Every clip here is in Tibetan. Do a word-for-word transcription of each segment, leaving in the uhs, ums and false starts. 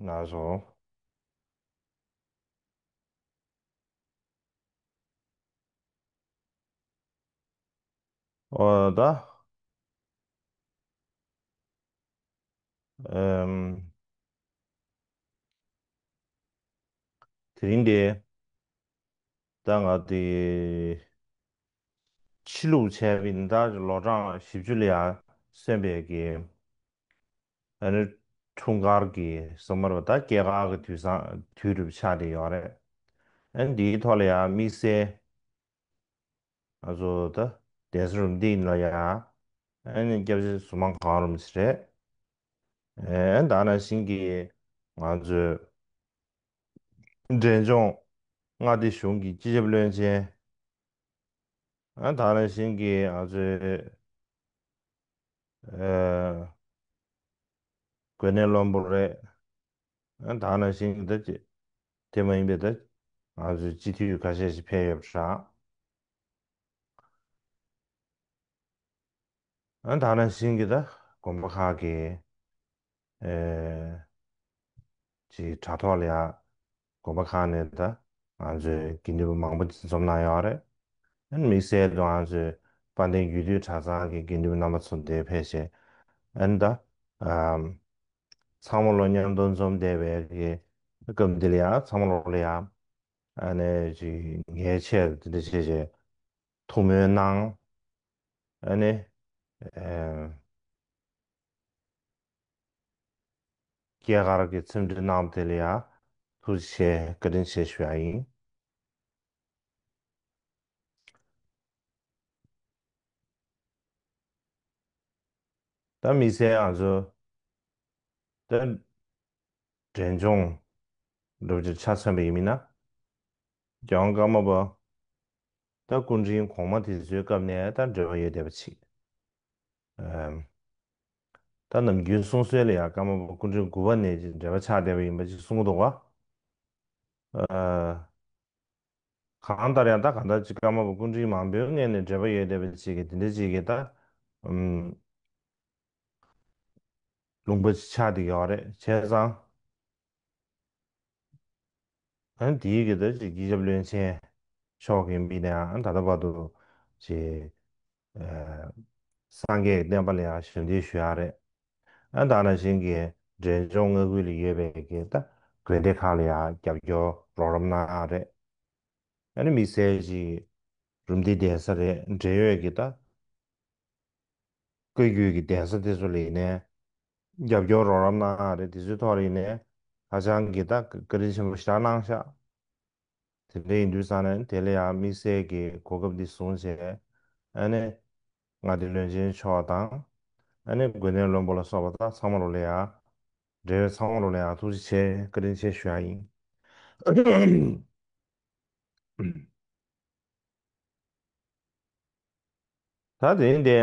ལགས་སོ། འོ་ད། ཨམ། དེ་རིང་འདི། ད་ང་དེ། ཕྱི་ལུགས་བྱས་པའི་ད་ལོ་གྲངས་བཞི་བཅུ་ལ་ཡང་སོན་པའི་གི། ཨ་ནི་འཁྲུངས་སྐར་གྱི་སོ་མར་བ་ད་སྐྱེས་སྐར་གྱི་དུས་བཟང་དུས་རུ་ཆགས་བསྡད་ཡོད་རེད། ཨ་ནི་འདིའི་ཐོག་ལ་ཡང་དམིགས་བསལ། ང་ཚོ་ད་གདན་ས་རུམ་བཏེག་ལ་ཡང་ཨ་ནི་སྐྱབས་རྗེ་ཟུར་མང་གང་རུམ་ཞིག་རེད། ཨ་ནི་ད་ནང་བཞིན་གྱི་ང་ཚོའི་འབྲས་ལྗོངས་མངའ་སྡེ་གཞུང་གི་སྤྱི་ཁྱབ་བློན་ཆེན། ཨ་ནི་ད་ནང་བཞིན་གྱི་ང་ཚོའི་ཨ། དགོན་གནས་བློན་པོ་རེད། ཨ་ནི་ད་ནང་བཞིན་གྱི་ད་ཅི། དེ་མ་ཡིན་པའི་ད་ང་ཚོའི་སྤྱི་འཐུས་ཁ་ཤས་ཤིག་ཕེབས་ཡོད་པ་རེད། ཨ་ནི་ད་ནང་བཞིན་གྱི་ད་དགོན་པ་ཁག་གི་ཨེ། ཅིག་དྲ་ཐོག་ལ་ཡང་དགོན་པ་ཁག་ནས་ད་ང་ཚོའི་དགེ་འདུན་པ་མང་པོ་ཅིག་འཛོམས་གནང་ཡོད་རེད། ཨ་ནི་དམིགས་བསལ་དུ་ང་ཚོའི་དཔལ་ལྡན་རྒྱུད་སྟོད་གྲྭ་ཚང་གི་དགེ་འདུན་པ་རྣམ་པ་ཚོ་འདིར་ཕེབས་བྱས། ཨ་ནི་ད་ཨམ། ཚང་མ་ལོ་མཉམ་དུ་འཛོམས་བསྡད་པའི་གི་སྐབས་འདི་ལ་ཡང་ཚང་མ་ལོ་ལ་ཡང་ཨ་ནི་ཅིག་ངའི་ཆེད་དུ་འདི་འདྲ་བྱས་བྱས་ཐུགས་སྨོན་གནང་། ཨ་ནི་ཨེ། སྐྱེས་སྐར་གྱི་འཚམས་འདྲི་གནང་བ་དེ་ལ་ཡང་ཐུགས་རྗེ་ཆེ་བཀའ་དྲིན་ཆེ་ཞུ་ཡ་ཡིན། ད་དམིགས་བསལ་ང་ཚོ་ད་འབྲས་ལྗོངས་འགྲོ་རྒྱུ་ཆ་མཚོན་པ་ཡིན་མིན་ན། རྒྱལ་དབང་ཀརྨ་པ་ད་སྐུ་ཕྲེང་གོང་མ་དེ་ཚོའི་སྐབས་ནས་ད་འབྲེལ་བ་ཡོད་བསྡད་པ་ཅིག་ཨམ། ད་ནམ་རྒྱུན་གསུང་སྲོལ་ལ་ཡང་ཀརྨ་པ་སྐུ་ཕྲེང་དགུ་པ་ནས་ཅིག་འབྲེལ་བ་ཆགས་བསྡད་པ་ཡིན་པ་ཅིག་གསུང་གི་འདུག་ག་ཨ། གང་ལྟར་ཡང་ད་གང་ལྟར་ཅིག་ཀརྨ་པ་སྐུ་ཕྲེང་མང་པོའི་སྔོན་ནས་འབྲེལ་བ་ཡོད་བསྡད་པ་ཅིག་གི་དེ་འདྲ་ཅིག་གི་ད་ཨམ། ལུང་པ་ཅིག་ཆགས་བསྡད་ཡོད་རེད། བྱས་ཙང་། ཨ་ནི་དེའི་གི་ད་ཅིག་སྤྱི་ཁྱབ་བློན་ཆེན་མཆོག་གིས་ཡིན་པ་ཡིན་ན་ཡང་ད་ལྟ་བར་དུ་ཅིག་ཨ། སངས་རྒྱས་ཀྱི་བསྟན་པ་ལ་ཡང་ཞབས་འདེགས་ཞུ་ཡག་རེད། ཨ་ནི་ད་ནང་བཞིན་གྱི་འབྲས་ལྗོངས་མངའ་ཁུལ་ལ་ཡོད་པའི་གི་ད་དགོན་སྡེ་ཁག་ལ་ཡང་རྒྱབ་སྐྱོར་རོགས་རམ་གནང་ཡག་རེད། ཨ་ནི་དམིགས་བསལ་ཅིག་རུམ་བཏེག་གདན་ས་རེད། འབྲེལ་ཡོད་ཀྱི་ད་བཀའ་བརྒྱུད་ཀྱི་གདན་ས་དེ་ཚོ་ལ་ཡིན་ནའི་རྒྱབ་སྐྱོར་རོགས་རམ་གནང་ཡག་རེད། དེ་ཚོའི་ཐོག་ལ་ཡིན་ནའི་ཧ་ཅང་གི་ད་བཀའ་དྲིན་ཆེན་པོ་ཞེ་དྲག་གནང་ཤག་དེ་འདྲ་ཡིན་དུས་ཙང་ནས་དེ་ལ་ཡང་དམིགས་བསལ་གྱི་གོ་སྐབས་འདི་བཟུང་བྱས། ཨ་ནི་མངའ་སྡེ་བློན་ཆེན་མཆོག་དང་། ཨ་ནི་དགོན་གནས་བློན་པོ་ལ་སོགས་པ་དང་ཚང་མ་ལོ་ལ་ཡང་། འབྲེལ་ཡོད་ཚང་མ་ལོ་ལ་ཡང་ཐུགས་རྗེ་ཆེ་བཀའ་དྲིན་ཆེ་ཞུ་ཡག་ཡིན། ད་དེ་ཡིན་ཏེ།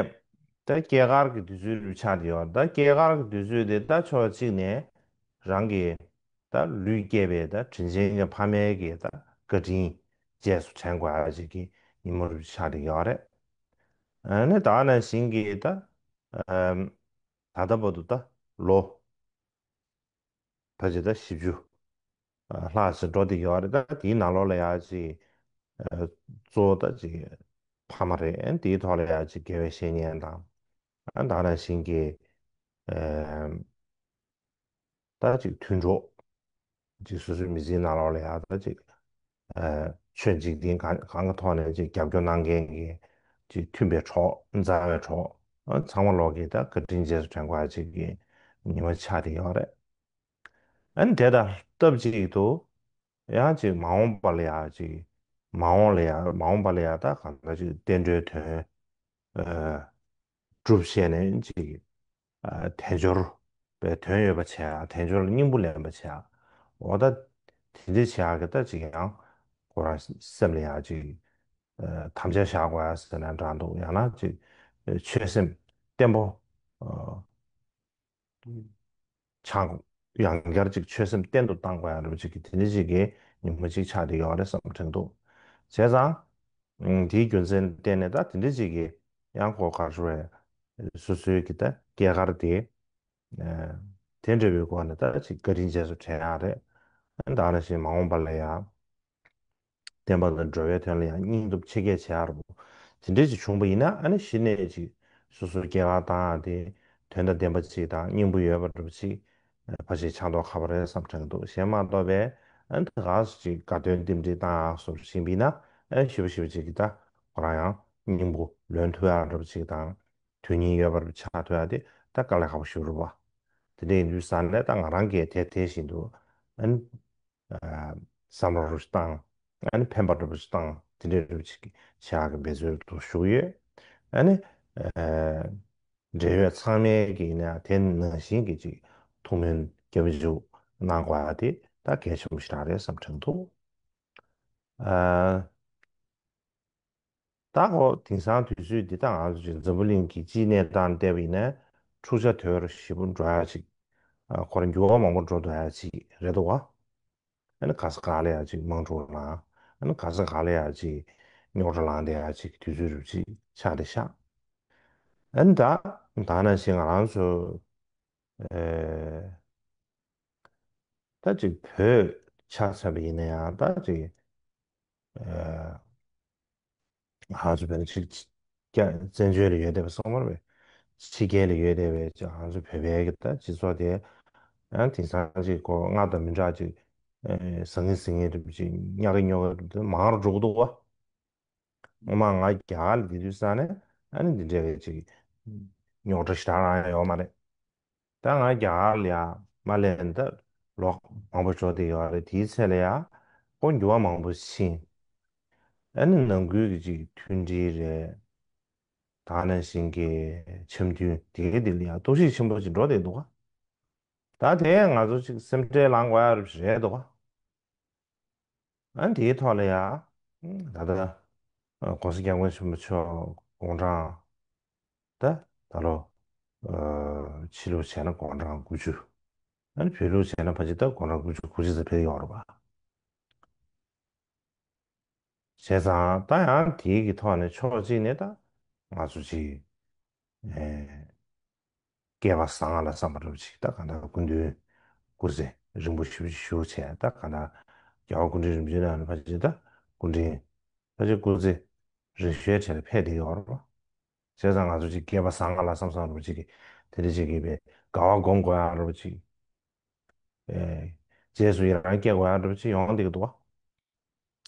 ད་སྐྱེས་སྐར་གྱི་དུས་ཚོད་རུ་ཆགས་བསྡད་ཡོད། ད་སྐྱེས་སྐར་གྱི་དུས་ཚོད་དེ་ད་ཕྱོགས་གཅིག་ནས་རང་གི་ད་ལུས་སྐྱེས་པའི་ད་དྲིན་ཆེན་གྱི་ཕ་མའི་གི་ད་བཀའ་དྲིན་རྗེས་སུ་དྲན་དགོས་ཡག་ཅིག་གི་ཉིན་མོ་རུ་ཆགས་བསྡད་ཡོད་རེད། ཨ་ནི་ད་ནང་བཞིན་གྱི་ད་ཨམ། ད་ལྟ་བར་དུ་ད་ལོ་ཕལ་ཆེར་ད་བཞི་བཅུ་ལྷག་ཙམ་འགྲོ་བསྡད་ཡོད་རེད། ད་དེའི་ནང་ལོགས་ལ་ཡག་ཅིག་གཙོ་བོ་ད་ཅིག་ཕ་མ་རེད། དེའི་ཐོག་ལ་ཡག་ཅིག་དགེ་བའི་བཤེས་གཉེན་དང་། ཨ་ད་ནང་བཞིན་གྱི་ཨ་ད་ཅིག་མཐུན་གྲོགས་ཅིག་སོ་སོའི་མི་ཚེའི་ནང་ལོགས་ལ་ཡག་ད་ཅིག་ཨ་ཆོས་འཇིག་རྟེན་གང་གང་གི་ཐོག་ནས་ཅིག་རྒྱབ་སྐྱོར་གནང་མཁན་གྱི་ཅིག་མཐུན་པའི་གྲོགས་མཛའ་བའི་གྲོགས་ཨ་ཚང་མ་ལོག་གི་ད་བཀའ་དྲིན་རྗེས་སུ་དྲན་དགོས་ཡག་ཅིག་གི་ཉིན་མོ་ཆགས་བསྡད་ཡོད་རེད། ཨ་ནི་དེ་དང་སྟབས་གཅིག་ཏུ་ཡང་ཅིག་མ་འོངས་པ་ལ་ཡང་ཅིག་མ་འོངས་ལ་ཡང་མ་འོངས་པ་ལ་ཡང་ད་གང་ལྟར་ཅིག་བསྟན་འགྲོའི་དོན་ཨ་སྒྲུབ་བྱས་ནས་ཅིག་ཨ་དལ་འབྱོར་པའི་དོན་ཡོད་པ་བྱས་ཡག་དལ་འབྱོར་ལ་སྙིང་པོ་ལེན་པ་བྱས་ཡག་འོ་ད་དེ་འདྲ་བྱས་ཡག་གི་ད་ཅིག་ཡང་ཁོ་རང་སེམས་ལ་ཡང་ཅིག་ཨ་དམ་བཅའ་བཞག་དགོས་ཡག་ཟེར་ན་འདྲ་འདུག་ཡང་ན་ཅིག་ཆོད་སེམས་བརྟན་པོ་ཨ། ཆགས་ཡང་བསྐྱར་ཅིག་ཆོད་སེམས་བརྟན་དུ་བཏང་དགོས་ཡག་འདྲ་པོ་ཅིག་གི་དེ་འདྲ་ཅིག་གི་ཉིན་མོ་ཅིག་ཆགས་བསྡད་ཡོད་རེད་བསམ་དྲན་འདུག་བྱས་ཙང་། ཨང་། དེའི་རྒྱུ་མཚན་བརྟེན་ནས་ད་དེ་འདྲ་ཅིག་གི་ཡང་ཁོ་གར་ཞུ་བའི་སོ་སོའི་གི་ད་སྐྱེས་སྐར་དེ། ཨ། དེ་འདྲ་བའི་སྒོ་ནས་ད་ཅིག་བཀའ་དྲིན་རྗེས་སུ་དྲན་ཡག་རེད། ཨ་ནི་ད་ག་ནང་བཞིན་མ་འོངས་པ་ལ་ཡང་བསྟན་པ་དང་འགྲོ་བའི་དོན་ལ་ཡང་སྙིང་སྟོབས་ཆེ་བསྐྱེད་བྱེད་ཡག་རེད་པོ། དེ་འདྲས་ཅིག་བྱུང་པ་ཡིན་ན་ཨ་ནི་གཞི་ནས་ཅིག་སོ་སོའི་སྐྱེས་སྐར་བཏང་ཡག་དེ་དོན་དང་ལྡན་པ་ཅིག་དང་སྙིང་པོ་ཡོད་པ་འདྲ་པོ་ཅིག་ཕལ་ཆེར་ཆགས་མདོག་ཁ་པོ་རེད་བསམ་དྲན་གྱི་འདུག་གཞན་མ་གཏོགས་པའི་ཨ་ནི་ད་ག་སེ་ཅིག་དགའ་སྟོན་རྟེན་འབྲེལ་བཏང་ཡག་སོགས་ཕྱིན་པ་ཡིན་ན་ཨ་ནི་ཞེ་པོ་ཞེ་པོ་ཅིག་གིས་ད་ཁོ་རང་ཡང་སྙིང་པོ་ལོན་ཐུབ་ཡག་འདྲ་པོ་ཅིག་དང་། དོན་སྙིང་ཡོད་པར་ཆགས་ཐུབ་ཡག་དེ་ད་དཀའ་ལས་ཁག་པོ་ཞིག་རེད་པ། དེ་འདྲ་ཡིན་དུས་ཙང་ནས་ད་ང་རང་གིས་དེ་དེ་བཞིན་དུ་ཨ་ནི་ཨ་བསམ་བློ་རུ་བཏང་། ཨ་ནི་ཕན་པ་འདྲ་པོ་ཞིག་བཏང་། དེ་འདྲའི་རུ་ཅིག་བྱེད་ཡག་གི་འབད་རྩོལ་དུ་ཞུགས་ཡོད། ཨ་ནི་ཨ་འབྲེལ་ཡོད་ཚང་མས་ཀྱིས་ནས་དེ་ནང་བཞིན་གྱི་ཅིག་ཐུགས་སྨོན་སྐྱབས་འཇུག་གནང་དགོས་ཡག་དེ་ད་གལ་ཆེན་པོ་ཞིག་རང་རེད་བསམ་དྲན་འདུག་ཨ། ད་ཁོ་དེང་སང་དུས་ཚོད་འདི་ད་ང་ཚོ་ཅིག་འཛམ་བུ་གླིང་གི་སྤྱིའི་གནས་སྟངས་བལྟས་པ་ཡིན་ན་འཁྲུག་ཆ་དོད་རུ་ཞེ་པོ་འགྲོ་ཡག་ཅིག་ཨ་ཁོ་རང་འགྱུར་བ་མང་པོ་འགྲོ་སྡོད་ཡག་ཅིག་རེད་འདུག་ག་ཨ་ནི་ག་ས་ག་ལ་ཡ་ཅིག་དམག་འཁྲུག་ལངས། ཨ་ནི་ག་ས་ག་ལ་ཡ་ཅིག་རྙོག་དྲ་ལངས་བསྡད་ཡག་ཅིག་དུས་ཚོད་རུ་ཅིག་ཆགས་བསྡད་ཤག་ཨ་ནི་ད་ད་ནང་བཞིན་ང་རང་ཚོ་ཨེ། ད་ཅིག་བོད་ཆ་མཚོན་པ་ཡིན་ན་ཡང་ད་ཅིག་ཨ་ང་ཚོ་བོད་ནི་ཅིག་ཀྱ་བཙན་བྱོལ་ལ་ཡོད་བསྡད་པ་སོང་བར་བས་ཕྱི་རྒྱལ་ལ་ཡོད་བསྡད་པའི་ཅིག་ང་ཚོ་བོད་པའི་གི་ད་སྤྱི་ཚོགས་དེ་ཡང་དེང་སང་ཅིག་གོ་སྔར་དང་མི་འདྲ་ཅིག་ཨ་ཟང་ངེ་ཟིང་ངེ་འདྲ་པོ་ཅིག་ཉག་གི་ཉོག་གི་འདྲ་པོ་དེ་མང་རུ་འགྲོ་གི་འདུག་བ། སྔོན་མ་ང་རྒྱ་གར་ལ་བསྡད་དུས་ཙང་ནས་ཨ་ནི་འདི་འདྲའི་ཅིག་རྙོག་དྲ་ཞེ་དྲག་རང་ཡོད་མ་རེད། ད་ང་རྒྱ་གར་ལ་ཡ་མ་སླེབས་ནས་ད་ལོ་མང་པོ་འགྲོ་བསྡད་ཡོད་རེད། དེའི་ཚེ་ལ་ཡ་ཁོ་འགྱུར་བ་མང་པོ་ཕྱིན། ཨ་ནི་ནང་ཁུལ་གྱི་ཅིག་མཐུན་སྒྲིལ་རེད། ད་ནང་བཞིན་གྱི་འཆམ་མཐུན་དེ་གའི་དེ་ལ་ཡ་གཏོར་བཤིག་ཆེན་པོ་ཅིག་འགྲོ་བསྡད་འདུག་ག་ད་དེ་ང་ཚོ་ཅིག་སེམས་ཁྲལ་ལངས་དགོས་ཡ་རེད་འདུག་ག་ཨ་ནི་དེའི་ཐོག་ལ་ཡ། ད་ལྟ་༸གོང་ས་༸སྐྱབས་མགོན་ཆེན་པོ་མཆོག་དགུང་གྲངས་ད་ད་ལོ་ཕྱི་ལུགས་བྱས་ན་དགུང་གྲངས་དགུ་བཅུ། ཨ་ནི་བོད་ལུགས་བྱས་ན་ཕལ་ཆེར་ད་དགུང་གྲངས་དགུ་བཅུ་གོ་གཅིག་ཙམ་ཕེབས་ཡོད་རེད་པ། བྱས་ཙང་ད་ཡང་དེའི་གི་ཐོག་ནས་ཕྱོགས་གཅིག་ནས་ད་ང་ཚོ་ཅིག་ཨེ། སྐལ་བ་བཟང་ང་ལ་བསམ་པ་འདྲ་པོ་ཅིག་ད་གང་ལྟར་སྐུ་མདུན་སྐུ་ཚེ་རིང་པོ་ཞེ་པོ་ཅིག་བཞུགས་བྱས། ད་གང་ལྟར་རྒྱལ་བ་སྐུ་ཕྲེང་རིམ་བྱོན་ནང་ནས་ཕལ་ཆེར་ད་སྐུ་ཕྲེང་ཕལ་ཆེར་སྐུ་ཚེ་རིང་ཤོས་གྲས་ལ་ཕེབས་བསྡད་ཡོད་རེད་པ། བྱས་ཙང་ང་ཚོ་ཅིག་སྐལ་བ་བཟང་ང་ལ་བསམ་བསམ་འདྲ་པོ་ཅིག་གིས་དེ་འདྲ་ཅིག་གིས་པའི་དགའ་བ་སྒོམ་དགོས་ཡག་འདྲ་པོ་ཅིག་ཨེ། རྗེས་སུ་ཡི་རང་སྐྱེ་དགོས་ཡག་འདྲ་པོ་ཅིག་ཡོང་བསྡད་ཀྱི་འདུག་བ།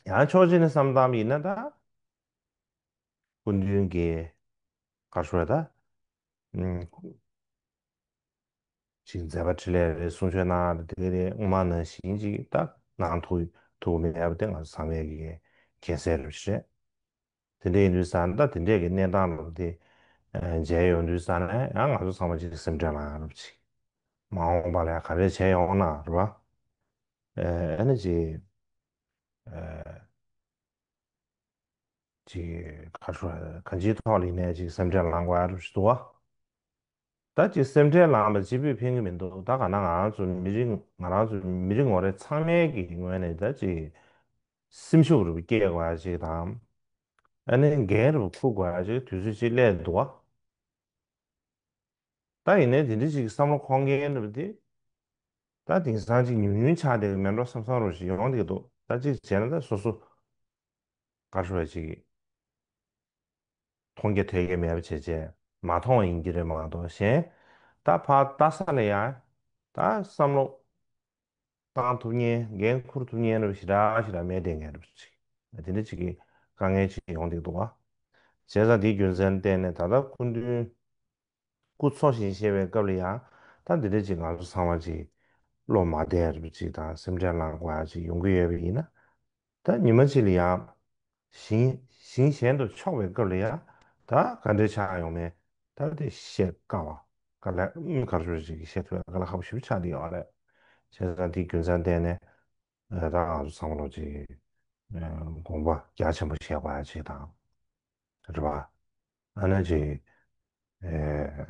ཡང་ཕྱོགས་གཅིག་ནས་བསམ་བཏང་བ་ཡིན་ན་ད། སྐུ་མདུན་གྱིས་ག་རེ་ཞུ་དགོས་རེད་ད། ཨུམ། ཅིག་མཛད་པ་འཕྲིན་ལས་རེད། གསུང་ཆོས་གནང་ཡག་དེ་ག་རེ་སྔོན་མ་ནང་བཞིན་ཅིག་ད་གནང་ཐུབ་ཐུབ་ཀྱི་མེད་པ་དེ་ང་ཚོ་ཚང་མས་ཀྱི་མཁྱེན་གསལ་རེད་པ་རེད། དེ་འདྲ་ཡིན་དུས་ཙང་ད་དེ་འདྲས་ཀྱི་གནས་སྟངས་རུ་དེ་མཇལ་ཡོང་དུས་ཙང་ནས་ཡང་ང་ཚོ་ཚང་མ་ཅིག་སེམས་ཁྲལ་ལངས་ཡག་རུ་ཅིག་མ་འོངས་པ་ལ་ཡང་ག་རེ་བྱས་ཡོང་ན་རེད་པ། ཨ་ནི་ཅིག་ཅིག་ག་རེ་ཞུ་དགོས་རེད། གང་ཅིའི་ཐོག་ལ་ཡིན་ནའི་ཅིག་སེམས་ཁྲལ་ལངས་དགོས་ཡག་རུ་ཞིག་འདུག་བ། ད་ཅིག་སེམས་ཁྲལ་ལངས་པ་གཅིག་པུས་ཕན་གྱི་མི་འདུག་ད་ག་ན་ང་རང་ཚོ་མི་རིགས་ང་རང་ཚོ་མི་རིགས་ངོ་རེ་ཚང་མའི་གི་ངོས་ནས་ད་ཅིག་སེམས་ཤུགས་རུ་སྐྱེད་དགོས་ཡག་ཅིག་དང་། ཨ་ནི་འགན་རུ་འཁུར་དགོས་ཡག་ཅིག་དུས་ཚོད་ཅིག་སླེབས་འདུག་བ། ད་ཡིན་ནའི་དེ་འདྲ་ཅིག་བསམ་བློ་འཁོར་མཁན་འདྲ་པོ་དེ། ད་དེང་སང་ཅིག་ཉུང་ཉུང་ཆགས་བསྡད་ཀྱི་མེད་འགྲོ་བསམ་བསམ་རུ་ཞིག་ཡོང་བསྡད་ཀྱི་འདུག་ད་ཅིག་བྱས་ན་ད་སོ་སོ་ག་རེ་ཞུ་དགོས་རེད། ཅིག་མཐོང་རྒྱ་ཐོས་རྒྱ་མེད་པ་བྱས་བྱས་མ་མཐོང་བ་ཡིན་གྱི་རེད་མ་གཏོགས། གཞན་ད་ཕར་ལྟ་ས་ལ་ཡ་ད་བསམ་བློ་བཏང་ཐུབ་མཁན། འགན་འཁུར་ཐུབ་མཁན་འདྲ་པོ་ཞེ་དྲག་ཞེ་དྲག་མེད་བསྡད་མཁན་འདྲ་པོ་ཅིག་དེ་འདྲ་ཅིག་གི་དཀའ་ངལ་ཅིག་ཡོང་བསྡད་ཀྱི་འདུག་བ། བྱས་ཙང་དེའི་རྒྱུ་མཚན་བརྟེན་ནས་ད་ལྟ་སྐུ་མདུན་སྐུ་འཚོ་ཞིང་གཞེས་པའི་སྐབས་ལ་ཡང་ད་འདི་འདྲ་ཅིག་ང་ཚོ་ཚང་མ་ཅིག་བློ་མ་བདེ་བ་ཅིག་དང་སེམས་ཁྲལ་ལངས་དགོས་ཡག་ཅིག་ཡོང་གི་ཡོད་པ་ཡིན་ན། ད་ཉི་མ་གཅིག་ལ་ཡང་ཞིང་ཞིང་གཞན་དུ་ཕྱོགས་པའི་སྐབས་ལ་ཡང་ད་ག་འདྲ་ཆགས་ཡོང་མིན་ད་དེ་བཤད་དཀའ་བ། དཀའ་ལས་ཨུམ་ག་རེ་ཞུ་དགོས་རེད། ཅིག་བཤད་ཐུབ་ཡག་དཀའ་ལས་ཁག་པོ་ཞེ་པོ་ཆགས་བསྡད་ཡོད་རེད། བྱས་ཙང་དེའི་རྒྱུ་མཚན་བརྟེན་ནས་ད་ང་ཚོ་ཚང་མ་ལོ་ཅིག་དགོངས་པ་རྒྱ་ཆེན་པོ་བཞེས་དགོས་ཡག་ཅིག་དང་། རེད་པ། ཨ་ནི་ཅིག་ཨེ།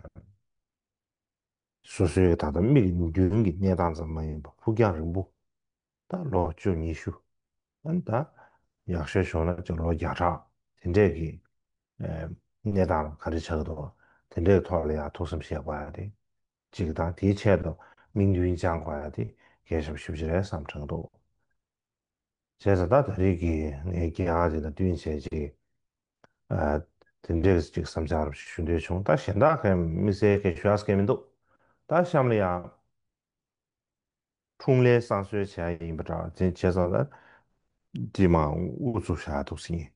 སོ་སོའི་ད་ལྟ་མིག་མདུན་གྱི་གནས་སྟངས་ཙམ་མ་ཡིན་པར་ཕུགས་རྒྱང་རིང་པོ། ད་ལོ་བཅུ་ཉི་ཤུ། ཨ་ནི་ད་ཡག་ཤོས་བྱུང་ན་ཅིག་ལོ་བརྒྱ་ཕྲག་དེ་འདྲས་ཀྱི་ཨེ། གནས་སྟངས་ག་རེ་ཆགས་ཀྱི་འདུག་དེ་འདྲའི་ཐོག་ལ་ཡང་ཐུགས་བསམ་བཞེས་དགོས་ཡག་དེ་གཅིག་དང་། དེའི་ཆེད་དུ་ དམིགས་འདུན་བཅངས་དགོས་ཡ་དེ་གལ་ཆེན་པོ་ཞེ་པོ་ཅིག་རེད་བསམ་དྲན་འདུག་བྱས་ཙང་ད་ད་རེས་ཀྱི་ངའི་རྒྱ་གར་དེ་དང་བསྟུན་བྱས་ཅིག་ཨ། དེ་འདྲས་ཅིག་བསམ་འཆར་ཞུ་འདོད་བྱུང་། ད་གཞན་དག་གི་དམིགས་བསལ་གྱི་ཞུ་ཡག་གང་མི་འདུག་ད་གཤམ་ལ་ཡང་འཁྲུངས་ལྷའི་བསང་གསོལ་བྱས་ཡིན་པ་འདྲ་བ་བྱས་ཙང་ད་དེ་མ་དབུ་ཚུགས་བཞག་འདུག་ཟིན།